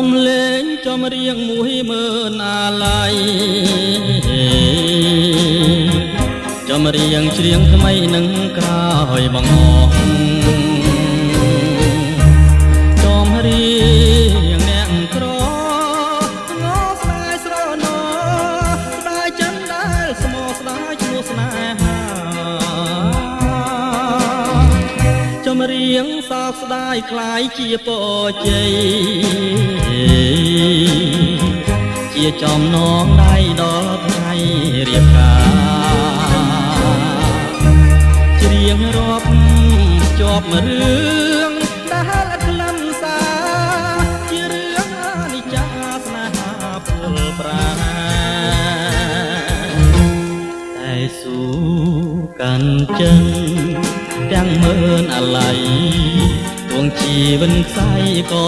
សំលេងចំរៀងមួយមើណាល័យចំរៀងច្រៀងថ្មីនឹងក្រោយបងអងចំរៀងអ្នកក្រងស្ដាយស្រណស្ដាយចិនដែលស្មោស្ដាយឈ្មោះស្នេហា ចំរៀងសោកស្ដាយคล้ายជាពរជ័យជាចំណងដៃដល់ថ្ងៃរៀបការច្រៀងរាប់ជាប់រឿងដែលឥតខ្លឹមសារជារឿងអនិច្ចាស្នេហាពលប្រាតែស៊ូកាន់ចិនទាំងមើនអាល័យទួងជីវិនខ្សែក៏